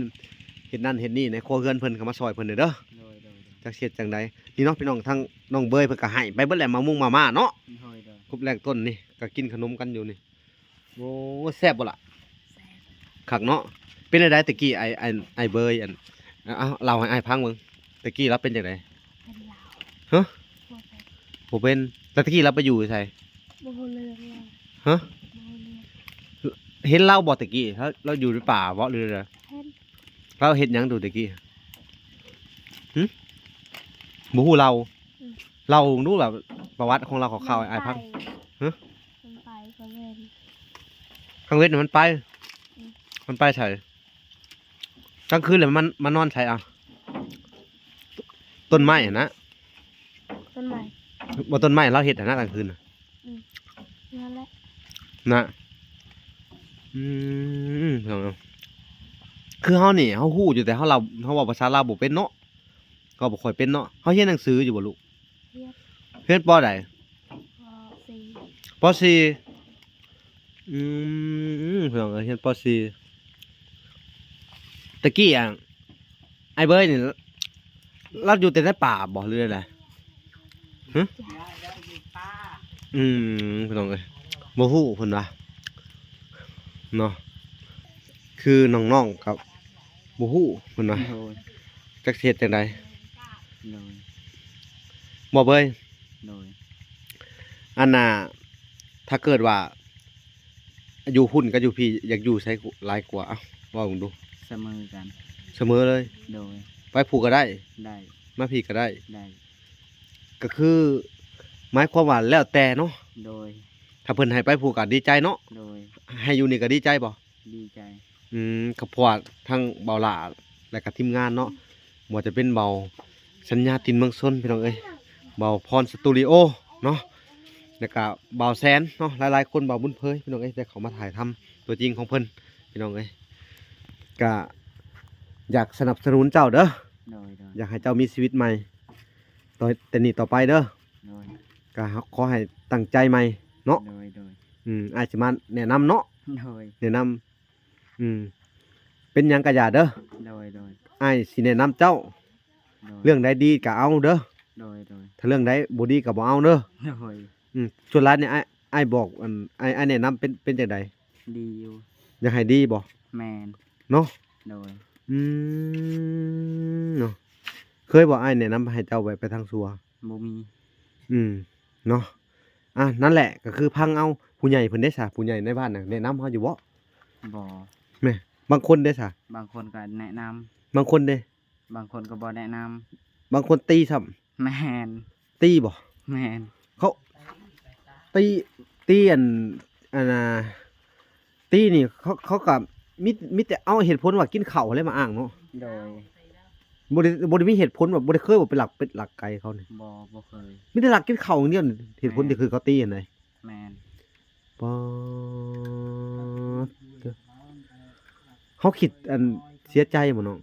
ເຮັດນັ້ນເຮັດນີ້ໃນຄົວເຮືອນເພິ່ນ ກໍມາຊ່ອຍເພິ່ນແດ່ເດີ ໂດຍ ໂດຍ ໂດຍ ຈັກຊິເຮັດຈັ່ງໃດ ນີ້ເນາະ ພີ່ນ້ອງ ທາງນ້ອງເບີຍເພິ່ນກໍໃຫ້ໄປເບິດແຫຼະ ໝາກມຸງໝາກມ້າເນາະ ໂດຍ ໂດຍ ຄົບແລງຕົ້ນນີ້ ກໍກິນຂະໜົມກັນຢູ່ນີ້ ໂອ້ ແຊບບໍ່ລະ? ແຊບ ຄັກເນາະ ເປັນແນວໃດແຕ່ກີ້ ອ້າຍ ອ້າຍ ອ້າຍເບີຍ ອັນ ເອົາ ເລົ່າໃຫ້ອ້າຍຟັງເບິ່ງ ແຕ່ກີ້ລາວເປັນຈັ່ງໃດ? ເປັນລາວ ຮະ? ບໍ່ເປັນ ບໍ່ເປັນ ແລ້ວແຕ່ກີ້ລາວໄປຢູ່ໃສ? ບໍ່ຮູ້ເລື່ອງເລີຍ ຮະ? ບໍ່ຮູ້ເລື່ອງ ເຫັນລາວບໍ່ແຕ່ກີ້? ລາວ ລາວຢູ່ໃນປ່າບໍ່ ຫຼືໃດ? ເຫັນ ລາວເຮັດຫຍັງດູແຕ່ກີ້? ຫຶ? ບໍ່ຮູ້ລາວ? ອືມ ເລົ່າເບິ່ງດູ ແບບປະຫວັດຂອງລາວຄ່າວໆ ໃຫ້ອ້າຍຟັງ ມັນໄປ ຮະ? ມັນໄປກາງເວັນ ກາງເວັນມັນໄປ ອືມ ມັນໄປໃສ? ກາງຄືນແລ້ວມັນມານອນໃສ? ເອົ້າ ຕົ້ນໄມ້ຫັ້ນນະ ຕົ້ນໄມ້ ບໍ່ ຕົ້ນໄມ້ລາວເຮັດຫັ້ນນະ ກາງຄືນນະ ອືມ ນັ້ນແຫຼະ ນະ ອືມ ພີ່ນ້ອງເອີຍ ຄືເຮົານີ້ ເຮົາຮູ້ຢູ່ ແຕ່ເຮົາ ເຮົາເວົ້າພາສາລາວບໍ່ເປັນເນາະ ເຮົາບໍ່ຄ່ອຍເປັນເນາະ ເຮົາຮຽນໜັງສືຢູ່ບໍ່ລູກ? ຮຽນ ຮຽນ ປ.ໃດ? ປ.ສີ່ ປ.ສີ່ ອືມ ພີ່ນ້ອງເອີຍ ຮຽນ ປ.ສີ່ ຕະກີ້ ອະ ອ້າຍເບີຍນີ້ ລາວຢູ່ແຕ່ໃນປ່າບໍ່ ຫຼືໃດ? ຫຶ? ອືມ ພີ່ນ້ອງເອີຍ ບໍ່ຮູ້ເພິ່ນວ່າເນາະ ຄືນ້ອງໆ ກໍບໍ່ຮູ້ເພິ່ນວ່າ ໂດຍ ຈັກຊິເຮັດຈັ່ງໃດ ໂດຍ ບໍ່ເບີຍ ໂດຍ ອັນນ່າ ຖ້າເກີດວ່າ ຢູ່ພຸ້ນກັບຢູ່ພີ້ ຢາກຢູ່ໃສຫຼາຍກວ່າ? ເອົ້າ ເວົ້າເບິ່ງດູ. ສະເໝີກັນ. ສະເໝີເລີຍ? ໂດຍ. ໄປພູກໍໄດ້? ໄດ້. ມາພີ້ກໍໄດ້? ໄດ້. ກໍຄືໝາຍຄວາມວ່າແລ້ວແຕ່ເນາະ? ໂດຍ. ຖ້າເພິ່ນໃຫ້ໄປພູກໍດີໃຈເນາະ? ໂດຍ. ໃຫ້ຢູ່ນີ້ກໍດີໃຈບໍ່? ດີໃຈ. ອືມ ກໍເພາະວ່າທາງບ່າວຫຼ້າ ແລະກໍທີມງານເນາະ ບໍ່ວ່າຈະເປັນບ່າວສັນຍາ ຕິນເມືອງຊົນ ພີ່ນ້ອງເອີຍ ບ່າວພອນສະຕູດິໂອເນາະ ແລະກະບ່າວແສນເນາະ ຫຼາຍໆຄົນ ບ່າວບຸນເຜີຍ ພີ່ນ້ອງເອີຍ ໄດ້ເຂົ້າມາຖ່າຍທຳຕົວຈິງຂອງເພິ່ນ ພີ່ນ້ອງເອີຍ ກະຢາກສະໜັບສະໜູນເຈົ້າເດີ ໂດຍໆ ຢາກໃຫ້ເຈົ້າມີຊີວິດໃໝ່ ຕໍ່ ແຕ່ນີ້ຕໍ່ໄປເດີ ໂດຍ ກະຂໍໃຫ້ຕັ້ງໃຈໃໝ່ເນາະ ໂດຍໆ ອືມ ອ້າຍຊິມາແນະນຳເນາະ ໂດຍ ແນະນຳ ອືມ ເປັນຫຍັງກະຢ່າເດີ ໂດຍໆ ອ້າຍຊິແນະນຳເຈົ້າ ໂດຍ ເລື່ອງໃດດີກະເອົາເດີ ໂດຍໆ ຖ້າເລື່ອງໃດບໍ່ດີກະບໍ່ເອົາເດີ ໂດຍ ອືມ ສ່ວນຫຼາຍນີ້ ອ້າຍ ອ້າຍບອກ ອັນ ອ້າຍ ອ້າຍແນະນຳເປັນ ເປັນຈັ່ງໃດ? ດີຢູ່ ຢາກໃຫ້ດີບໍ່? ແມ່ນ ເນາະ ໂດຍ ອືມ ເນາະ ເຄີຍບໍ່ ອ້າຍແນະນຳໃຫ້ເຈົ້າໄປ ໄປທາງຊົ່ວ? ບໍ່ມີ ອືມ ເນາະ ອ່າ ນັ້ນແຫຼະ ກໍຄືຟັງເອົາ ຜູ້ໃຫຍ່ເພິ່ນເດ້ຊະ ຜູ້ໃຫຍ່ໃນບ້ານນະ ແນະນຳເຮົາຢູ່ບໍ່? ບໍ່ ແມ່ນ ບາງຄົນເດ້ຊະ? ບາງຄົນກໍແນະນຳ ບາງຄົນເດ້? ບາງຄົນກໍບໍ່ແນະນຳ ບາງຄົນຕີຊ້ຳ ແມ່ນ ຕີບໍ່? ແມ່ນ ເຂົາຕີ ຕີ ອັນ ອັນນ່າ ຕີນີ້ ເຂົາ ເຂົາກໍມີ ມີແຕ່ເອົາເຫດຜົນວ່າກິນເຂົ້າຫັ້ນແຫຼະມາອ້າງເນາະ ໂດຍ ບໍ່ໄດ້ ບໍ່ໄດ້ມີເຫດຜົນວ່າ ບໍ່ໄດ້ເຄີຍວ່າໄປລັກເປັດລັກໄກ່ເຂົານີ້ ບໍ່ ບໍ່ເຄີຍ ມີແຕ່ລັກກິນເຂົ້າຢ່າງດຽວ ເຫດຜົນທີ່ຄືເຂົາຕີຫັ້ນໃດ ແມ່ນ ປາດ ເຮົາຄິດ ອັນ ເສຍໃຈບໍ່ນ້ອງ?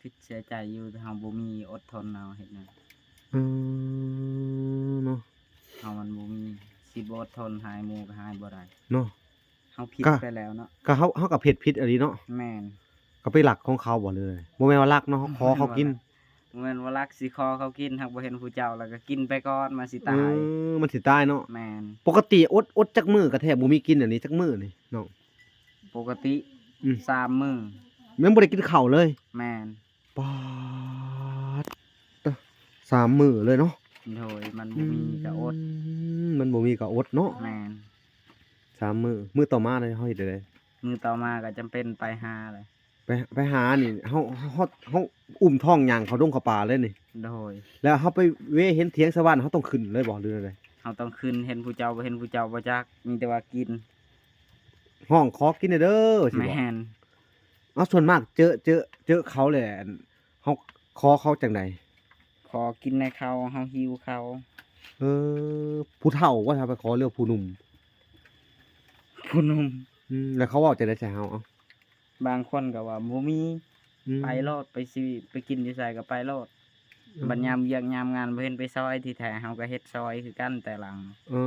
ຄິດເສຍໃຈຢູ່ ແຕ່ເຮົາບໍ່ມີ ອົດທົນເອົາເຮັດຫຍັງ ອືມ ເນາະ ເຮົາມັນບໍ່ມີ ຊິບໍ່ອົດທົນ ຫາຍໝູ່ກໍຫາຍບໍ່ໄດ້ ເນາະ ເຮົາຜິດ ກະ ໄປແລ້ວເນາະ ກະເຮົາ ເຮົາກໍເຮັດຜິດອີ່ຫຼີເນາະ ແມ່ນ ກໍໄປລັກຂອງເຂົາບໍ່ເລີຍ ບໍ່ແມ່ນວ່າລັກເນາະ ເຮົາຂໍເຂົາກິນ ບໍ່ແມ່ນວ່າລັກ ຊິຂໍເຂົາກິນ ຫາກບໍ່ເຫັນຜູ້ເຈົ້າ ແລ້ວກໍກິນໄປກ່ອນ ມັນຊິຕາຍ ເອີ ມັນຊິຕາຍເນາະ ແມ່ນ ປົກກະຕິອົດ ອົດຈັກມື້ກະແທ້ ບໍ່ມີກິນອັນນີ້ຈັກມື້ນີ້ນ້ອງ? ປົກກະຕິ ອືມ ສາມມື້ ແມ່ນບໍ່ໄດ້ກິນເຂົ້າເລີຍ ແມ່ນ ປາດ ສາມມື້ເລີຍເນາະ ໂດຍ ມັນບໍ່ມີກໍອົດ ອືມ ມັນບໍ່ມີກໍອົດເນາະ ແມ່ນ ສາມມື້ ມື້ຕໍ່ມາເຮົາເຮັດຈັ່ງໃດ? ມື້ຕໍ່ມາກໍຈຳເປັນໄປຫາແຫຼະ ໄປ ໄປຫານີ້ ເຮົາ ເຮົາ ເຮົາອຸ້ມທ້ອງຍ່າງເຂົ້າດົງເຂົ້າປ່າເລີຍນີ້ ໂດຍ ແລ້ວເຮົາໄປເວະເຫັນຖຽງຊາວບ້ານ ເຮົາຕ້ອງຂຶ້ນເລີຍບໍ່ ຫຼືແນວໃດ? ເຮົາຕ້ອງຂຶ້ນ ເຫັນຜູ້ເຈົ້າບໍ່ເຫັນຜູ້ເຈົ້າບໍ່ຈັກ ມີແຕ່ວ່າກິນ ຮ້ອງຂໍກິນແດ່ເດີ ຊິບອກ ແມ່ນ ເອົາ ສ່ວນມາກເຈີ ເຈີ ເຈີເຂົາແຫຼະ ອັນ ເຮົາຂໍເຂົາຈັ່ງໃດ? ຂໍກິນໃຫ້ເຂົາ ເຮົາຫິວເຂົາ ເອີ ຜູ້ເຖົ້າບໍ່ ຖ້າໄປຂໍ ຫຼືຜູ້ໜຸ່ມ? ຜູ້ໜຸ່ມ ອືມ ແລ້ວເຂົາເວົ້າຈັ່ງໃດໃສ່ເຮົາ? ເອົາ ບາງຄົນກໍວ່າບໍ່ມີ ອືມ ໄປໂລດ ໄປຊິ ໄປກິນຢູ່ໃສກໍໄປໂລດ ອືມ ບັດຍາມວຽກຍາມງານບໍ່ເຫັນໄປຊ່ອຍ ທີ່ແທ້ເຮົາກໍເຮັດຊ່ອຍຄືກັນແຕ່ຫຼັງ ເອີ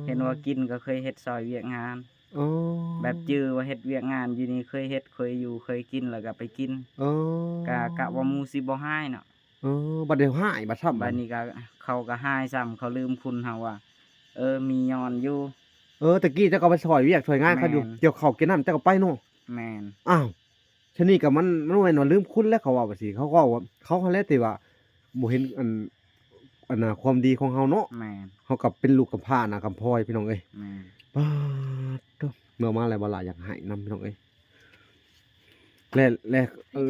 ເຫັນວ່າກິນກໍເຄີຍເຮັດຊ່ອຍວຽກງານ ອໍ ແບບຈື່ວ່າເຮັດວຽກງານຢູ່ນີ້ ເຄີຍເຮັດ ເຄີຍຢູ່ ເຄີຍກິນ ແລ້ວກໍໄປກິນ. ອໍ ກະ ກະວ່າໝູ່ຊິບໍ່ຮ້າຍເນາະ. ອໍ ບັດນີ້ຮ້າຍ ບັດຊ້ຳ ບັດນີ້ກໍ ເຂົາກໍຮ້າຍຊ້ຳ ເຂົາລືມຄຸນເຮົາວ່າ ເອີ ມີຍ້ອນຢູ່. ເອີ ແຕ່ກີ້ເຈົ້າກໍໄປຊ່ອຍວຽກຊ່ອຍງານເຂົາຢູ່ ແມ່ນ ກ່ຽວເຂົ້າກ່ຽວນ້ຳເຈົ້າກໍໄປເນາະ. ແມ່ນ. ອ້າວ ຊະນີ້ກໍມັນ ມັນບໍ່ແມ່ນວ່າລືມຄຸນແຫຼະ ເຂົາເວົ້າຈັ່ງຊີ້ ເຂົາກໍເວົ້າວ່າ ເຂົາຫັ້ນແຫຼະທີ່ວ່າບໍ່ເຫັນອັນ ອັນນ່າ ຄວາມດີຂອງເຮົາເນາະ. ແມ່ນ. ເຮົາກໍເປັນລູກກຳພ້າໜ້າກຳພອຍ ພີ່ນ້ອງເອີຍ. ແມ່ນ. ປາດໂທ້ ເມື່ອມາແລ້ວບໍ່ຫຼາຍຢາກໃຫ້ນຳ ພີ່ນ້ອງເອີຍ. ແລະ ແລະ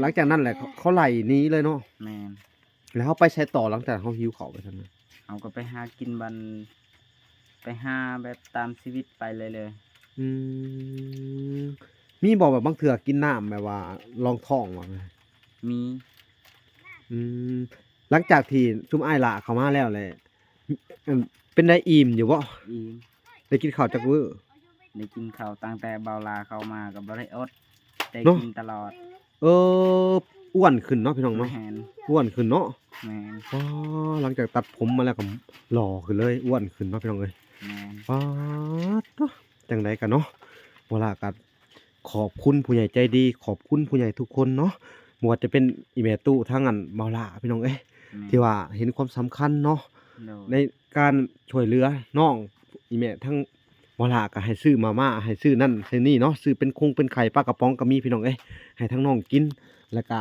ຫຼັງຈາກນັ້ນແຫຼະ ເຂົາ ເຂົາໄລ່ໜີເລີຍເນາະ. ແມ່ນ. ແລ້ວເຮົາໄປໃສຕໍ່ ຫຼັງຈາກເຮົາຫິວເຂົ້າໄປຊັ້ນນະ? ເຮົາກໍໄປຫາກິນບັນ ໄປຫາແບບຕາມຊີວິດໄປເລື້ອຍໆ. ອືມ ມີບໍ່ແບບບາງເທື່ອກິນນ້ຳແບບວ່າລອງທ້ອງບໍ່? ມີ. ອືມ ຫຼັງຈາກທີ່ຊຸມອ້າຍຫຼ້າເຂົ້າມາແລ້ວແຫຼະ ເປັນໃດ ອີ່ມຢູ່ບໍ່? ອີ່ມ. ໄດ້ກິນເຂົ້າຈັກມື້? ໄດ້ກິນເຂົ້າຕັ້ງແຕ່ບ່າວຫຼ້າເຂົ້າມາກໍບໍ່ໄດ້ອົດ ໄດ້ ເນາະ ກິນຕະຫຼອດ. ເອີ ອ້ວນຂຶ້ນເນາະ ພີ່ນ້ອງເນາະ. ແມ່ນ. ອ້ວນຂຶ້ນເນາະ. ແມ່ນ. ອໍ ຫຼັງຈາກຕັດຜົມມາແລ້ວກໍຫຼໍ່ຂຶ້ນເລີຍ ອ້ວນຂຶ້ນເນາະ ພີ່ນ້ອງເອີຍ. ແມ່ນ. ປາດໂທ້ ຈັ່ງໃດກໍເນາະ ບໍ່ຫຼ້າກໍຂອບຄຸນຜູ້ໃຫຍ່ໃຈດີ ຂອບຄຸນຜູ້ໃຫຍ່ທຸກຄົນເນາະ ບໍ່ວ່າຈະເປັນອີ່ແມ່ຕູ້ທາງອັນບ່າວຫຼ້າ ພີ່ນ້ອງເອີຍ. ແມ່ນ. ທີ່ວ່າເຫັນຄວາມສຳຄັນເນາະ. ໂດຍ. ໃນການຊ່ວຍເຫຼືອນ້ອງ ອີ່ແມ່ທາງ ບໍ່ຫຼ້າກໍໃຫ້ຊື້ມາມ່າ ໃຫ້ຊື້ນັ້ນຊື້ນີ້ເນາະ ຊື້ເປັນຄົງເປັນໄຂ່ ປາກະປ໋ອງກໍມີ ພີ່ນ້ອງເອີຍ ໃຫ້ທາງນ້ອງກິນ. ແລ້ວກະ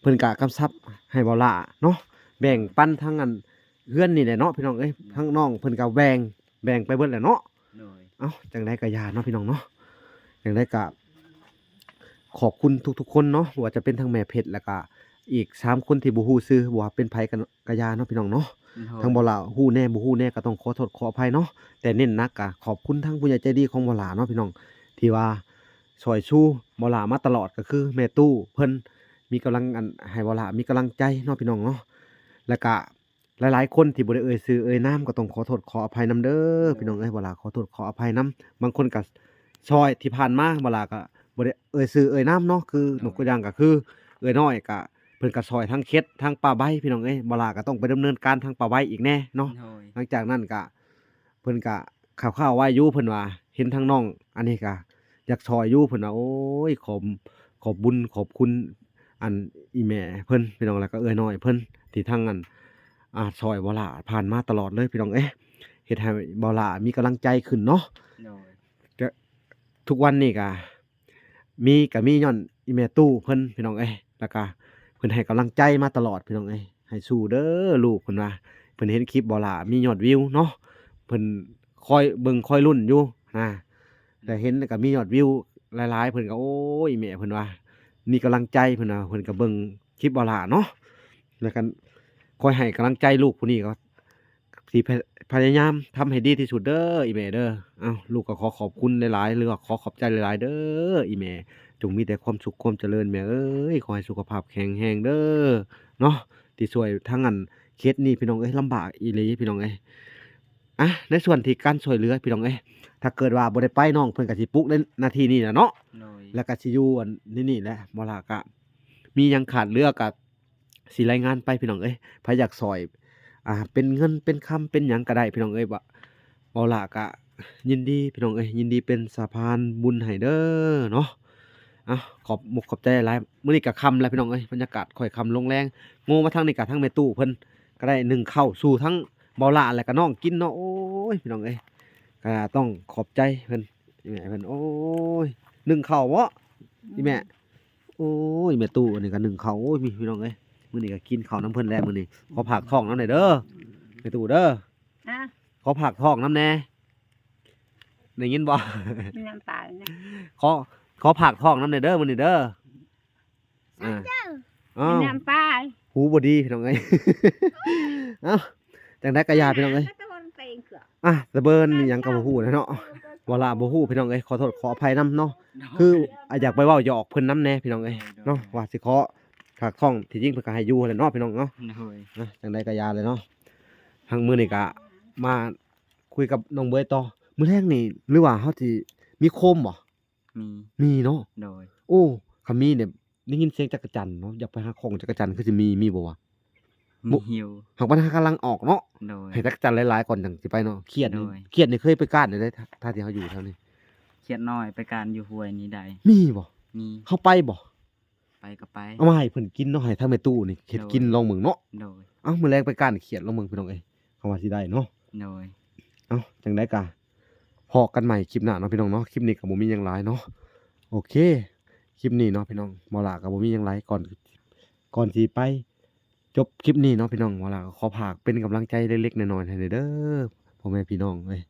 ເພິ່ນກະກຳຊັບໃຫ້ບໍ່ຫຼ້າເນາະ ແບ່ງປັນທາງອັນເຮືອນນີ້ແຫຼະເນາະ ພີ່ນ້ອງເອີຍ. ທາງນ້ອງເພິ່ນກະແບ່ງ ແບ່ງໄປເບິດແຫຼະເນາະ. ໂດຍ. ເອົ້າ ຈັ່ງໃດກໍຢ່າເນາະ ພີ່ນ້ອງເນາະ ຈັ່ງໃດກະຂອບຄຸນທຸກໆຄົນເນາະ ບໍ່ວ່າຈະເປັນທັງແມ່ເພັດ ແລ້ວກະອີກສາມຄົນທີ່ບໍ່ຮູ້ຊື່ ບໍ່ວ່າເປັນໃຜກໍ ກະຢ່າເນາະ ພີ່ນ້ອງເນາະ. ໂດຍ. ທາງບໍ່ຫຼ້າຮູ້ແດ່ບໍ່ຮູ້ແດ່ກໍຕ້ອງຂໍໂທດຂໍອະໄພເນາະ ແຕ່ເນັ້ນໜັກກະຂອບຄຸນທາງຜູ້ໃຫຍ່ໃຈດີຂອງບໍ່ຫຼ້າເນາະ ພີ່ນ້ອງ ທີ່ວ່າຊ່ອຍຊູບໍ່ຫຼ້າມາຕະຫຼອດ ກໍຄືແມ່ຕູ້ເພິ່ນມີກຳລັງ ອັນ ໃຫ້ບໍ່ຫຼ້າມີກຳລັງໃຈເນາະ ພີ່ນ້ອງເນາະ. ແລ້ວກະຫຼາຍໆຄົນທີ່ບໍ່ໄດ້ເອີ່ຍຊື່ເອີ່ຍນາມ ກໍຕ້ອງຂໍໂທດຂໍອະໄພນຳເດີ ໂດຍ ພີ່ນ້ອງເອີຍ. ບໍ່ຫຼ້າຂໍໂທດຂໍອະໄພນຳ ບາງຄົນກະຊ່ອຍທີ່ຜ່ານມາ ບໍ່ຫຼ້າກະບໍ່ໄດ້ເອີ່ຍຊື່ເອີ່ຍນາມເນາະ ຄື ໂດຍ ຍົກຕົວຢ່າງກໍຄືເອື້ອຍນ້ອຍກະ ເພິ່ນກໍຊ່ອຍທັງເຂັດທັງປາໃບ ພີ່ນ້ອງເອີຍ. ບໍ່ຫຼ້າກໍຕ້ອງໄປດຳເນີນການທາງປາໃບອີກແດ່ເນາະ. ໂດຍ. ຫຼັງຈາກນັ້ນກໍເພິ່ນກໍຂ່າວໆໄວ້ຢູ່ ເພິ່ນວ່າເຫັນທາງນ້ອງອັນນີ້ກໍຢາກຊ່ອຍຢູ່ ເພິ່ນວ່າ ໂອ້ຍ ຂອບ ຂອບບຸນຂອບຄຸນອັນອີ່ແມ່ເພິ່ນ ພີ່ນ້ອງ ແລ້ວກໍເອື້ອຍນ້ອຍເພິ່ນ ທີ່ທາງອັນ ອາ ຊ່ອຍບໍ່ຫຼ້າຜ່ານມາຕະຫຼອດເລີຍ ພີ່ນ້ອງເອີຍ ເຮັດໃຫ້ບໍ່ຫຼ້າມີກຳລັງໃຈຂຶ້ນເນາະ. ໂດຍ. ກໍທຸກວັນນີ້ກໍ ມີກໍມີຍ້ອນອີ່ແມ່ຕູ້ເພິ່ນ ພີ່ນ້ອງເອີຍ ແລ້ວກໍເພິ່ນໃຫ້ກຳລັງໃຈມາຕະຫຼອດ ພີ່ນ້ອງເອີຍ. ໃຫ້ສູ້ເດີລູກ ເພິ່ນວ່າ ເພິ່ນເຫັນຄລິບບໍ່ຫຼ້າມີຍອດວິວເນາະ ເພິ່ນຄອຍເບິ່ງຄອຍລຸ້ນຢູ່ນະ ແລ້ວເຫັນກໍມີຍອດວິວຫຼາຍໆ ເພິ່ນກໍ ໂອ້ຍ ແມ່ ເພິ່ນວ່າ ມີກຳລັງໃຈ ເພິ່ນວ່າ ເພິ່ນກໍເບິ່ງຄລິບບໍ່ຫຼ້າເນາະ ແລ້ວກໍຄອຍໃຫ້ກຳລັງໃຈລູກຜູ້ນີ້ກໍ ຊິພະ ພະຍາຍາມທຳໃຫ້ດີທີ່ສຸດເດີອີ່ແມ່ເດີ. ເອົ້າ ລູກກໍຂໍຂອບຄຸນຫຼາຍໆ ຫຼືວ່າຂໍຂອບໃຈຫຼາຍໆເດີອີ່ແມ່ ຈົ່ງມີແຕ່ຄວາມສຸກຄວາມຈະເລີນແມ່ເອີຍ. ຂໍໃຫ້ສຸຂະພາບແຂງແຮງເດີເນາະ ທີ່ຊ່ວຍທາງອັນເຂດນີ້ ພີ່ນ້ອງເອີຍ. ລຳບາກອີ່ຫຼີ ພີ່ນ້ອງເອີຍ. ອາ ໃນສ່ວນທີ່ການຊ່ວຍເຫຼືອ ພີ່ນ້ອງເອີຍ ຖ້າເກີດວ່າບໍ່ໄດ້ໄປ ນ້ອງເພິ່ນກໍຊິປຸກໃນໜ້າທີ່ນີ້ແຫຼະເນາະ. ໂດຍ. ແລ້ວກໍຊິຢູ່ອັນນີ້ນີ້ແຫຼະ ບໍ່ລະກະມີຫຍັງຂາດເຫຼືອກະ ຊິລາຍງານໄປ ພີ່ນ້ອງເອີຍ. ໃຜຢາກຊ່ອຍ ອ່າ ເປັນເງິນເປັນຄຳເປັນຫຍັງກໍໄດ້ ພີ່ນ້ອງເອີຍ. ເວົ້າ ເວົ້າຫຼ້າກະຍິນດີ ພີ່ນ້ອງເອີຍ ຍິນດີເປັນສະພານບຸນໃຫ້ເດີເນາະ. ເອົ້າ ຂອບມຸກຂອບໃຈຫຼາຍ. ມື້ນີ້ກະຄ່ຳແລ້ວ ພີ່ນ້ອງເອີຍ ບັນຍາກາດຄ່ອຍຄ່ຳລົງແລງ. ໂງມາທາງນີ້ກະທາງແມ່ຕູ້ເພິ່ນກະໄດ້ໜຶ້ງເຂົ້າສູ່ທັງເບົາຫຼ້າ ແລະກະນ້ອງກິນເນາະ. ໂອ້ຍ ພີ່ນ້ອງເອີຍ ກະຕ້ອງຂອບໃຈເພິ່ນ ແມ່ເພິ່ນ. ໂອ້ຍ ໜຶ້ງເຂົ້າເບາະ ອີ່ແມ່? ໂອ້ຍ ແມ່ຕູ້ອັນນີ້ກໍໜຶ້ງເຂົ້າ. ໂອ້ຍ ມີ ພີ່ນ້ອງເອີຍ ມື້ນີ້ກໍກິນເຂົ້ານຳເພິ່ນແລ້ວມື້ນີ້. ຂໍຝາກທ້ອງນຳແດ່ເດີ ແມ່ຕູ້ເດີ. ຮະ? ຂໍຝາກທ້ອງນຳແດ່ ໄດ້ຍິນບໍ່? ມີນ້ຳຕານະ. ຂໍ ຂໍຝາກທ້ອງນຳແດ່ເດີມື້ນີ້ເດີ. ອ່າ ເອົ້າ ມີນ້ຳຕານ ຫູບໍ່ດີ ພີ່ນ້ອງເອີຍ. ເອົ້າ ຈັ່ງໃດກໍຢ່າ ພີ່ນ້ອງເອີຍ. ອ່ະ ຕະເບີນອີ່ຫຍັງກໍບໍ່ຮູ້ແຫຼະເນາະ ບໍ່ລະບໍ່ຮູ້ ພີ່ນ້ອງເອີຍ. ຂໍໂທດຂໍອະໄພນຳເນາະ ຄື ອາ ຢາກໄປເວົ້າຢອກເພິ່ນນຳແດ່ ພີ່ນ້ອງເອີຍເນາະ ວ່າຊິຂໍຝາກທ້ອງ. ທີ່ຈິງເພິ່ນກໍໃຫ້ຢູ່ຫັ້ນແຫຼະເນາະ ພີ່ນ້ອງເນາະ. ຈັ່ງໃດກໍຢ່າແຫຼະເນາະ. ທາງມື້ນີ້ກໍມາຄຸຍກັບນ້ອງເບີຍຕໍ່. ມື້ແລງນີ້ ຫຼືວ່າເຮົາຊິມີໂຄມບໍ່? ມີ ມີເນາະ. ໂດຍ. ໂອ້ ຄັນມີນີ້ ໄດ້ຍິນສຽງຈັກກະຈັນເນາະ ຢາກໄປຫາຂອງຈັກກະຈັນ ຄືຊິມີ ມີບໍ່ວະ? ມີຢູ່ ຫາກບັດຫາກຳລັງອອກເນາະ. ໂດຍ. ໃຫ້ຈັກກະຈັນຫຼາຍໆກ່ອນຈັ່ງຊິໄປເນາະ. ຂຽດ ໂດຍ ຂຽດນີ້ເຄີຍໄປກ້ານໄດ້ ຖ້າ ຖ້າທີ່ເຮົາຢູ່ແຖວນີ້ ຂຽດນ້ອຍໄປການຢູ່ຫ້ວຍນີ້ໄດ້ ມີບໍ່? ມີ ເຮົາໄປບໍ່? ໄປກໍໄປ ເອົາມາໃຫ້ເພິ່ນກິນເນາະ ໃຫ້ທາງແມ່ຕູ້ນີ້ເຮັດ ໂດຍ ກິນລອງເບິ່ງເນາະ ໂດຍ ເອົ້າ ມື້ແລງໄປການຂຽດລອງເບິ່ງພີ່ນ້ອງເອີຍ ເຮົາວ່າຊິໄດ້ເນາະ ໂດຍ ເອົ້າ ຈັ່ງໃດກະພໍ້ກັນໃໝ່ຄລິບໜ້າເນາະພີ່ນ້ອງເນາະ ຄລິບນີ້ກໍບໍ່ມີຫຍັງຫຼາຍເນາະ ໂອເຄ ຄລິບນີ້ເນາະພີ່ນ້ອງ ໝໍຫຼ້າກໍບໍ່ມີຫຍັງຫຼາຍ ກ່ອນ ກ່ອນຊິໄປ ຈົບຄລິບນີ້ເນາະພີ່ນ້ອງ ໝໍຫຼ້າກໍຂໍຝາກເປັນກຳລັງໃຈເລັກໆນ້ອຍໆໃຫ້ແດ່ເດີ ພໍ່ແມ່ພີ່ນ້ອງເອີຍ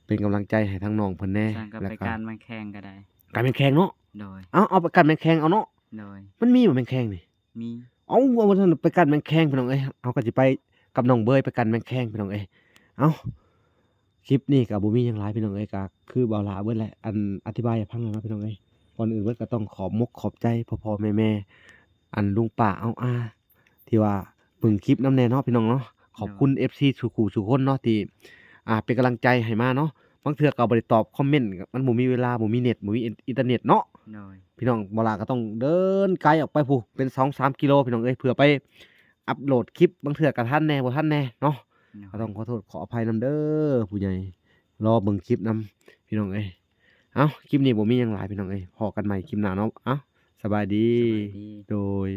ເປັນກຳລັງໃຈໃຫ້ທາງນ້ອງເພິ່ນແດ່ ແລ້ວກໍໄປການແມງແຄງກໍໄດ້ ການແມງແຄງເນາະ ໂດຍ ເອົາ ເອົາໄປການແມງແຄງເອົາເນາະ ໂດຍ ມັນມີບໍ່ແມງແຄງນີ້? ມີ ເອົາ ເອົາວ່າຊັ້ນໄປການແມງແຄງພີ່ນ້ອງເອີຍ ເຮົາກໍຊິໄປກັບນ້ອງເບີຍໄປການແມງແຄງພີ່ນ້ອງເອີຍ ເອົ້າ ຄລິບນີ້ກໍບໍ່ມີຫຍັງຫຼາຍພີ່ນ້ອງເອີຍ ກໍຄືບ່າວຫຼ້າເບິດແຫຼະ ອັນອະທິບາຍໃຫ້ຟັງແລ້ວເນາະພີ່ນ້ອງເອີຍ ກ່ອນອື່ນເບິດກໍຕ້ອງຂອບມົກຂອບໃຈພໍ່ໆແມ່ໆ ອັນລຸງປ້າເອົາອາ ທີ່ວ່າເບິ່ງຄລິບນຳແດ່ເນາະພີ່ນ້ອງເນາະ ຂອບຄຸນເອັຟຊີສູ່ຄູ່ສູ່ຄົນເນາະ ທີ່ ອ່າ ເປັນກຳລັງໃຈໃຫ້ມາເນາະ ບາງເທື່ອກໍບໍ່ໄດ້ຕອບຄອມເມັນ ມັນບໍ່ມີເວລາ ບໍ່ມີເນັດ ບໍ່ມີອິນເຕີເນັດເນາະ ໂດຍ ພີ່ນ້ອງ ໝໍຫຼ້າກໍຕ້ອງເດີນໄກອອກໄປພຸ້ນ ເປັນສອງສາມກິໂລພີ່ນ້ອງເອີຍ ເພື່ອໄປອັບໂຫຼດຄລິບ ບາງເທື່ອກໍທັນແດ່ ບໍ່ທັນແດ່ເນາະ ໂດຍ ກໍຕ້ອງຂໍໂທດຂໍອະໄພນຳເດີ ຜູ້ໃຫຍ່ລໍເບິ່ງຄລິບນຳ ພີ່ນ້ອງເອີຍ ເອົ້າ ຄລິບນີ້ບໍ່ມີຫຍັງຫຼາຍພີ່ນ້ອງເອີຍ ພໍ້ກັນໃໝ່ຄລິບໜ້າເນາະ ເອົ້າ ສະບາຍດີ ສະບາຍດີ ໂດຍ.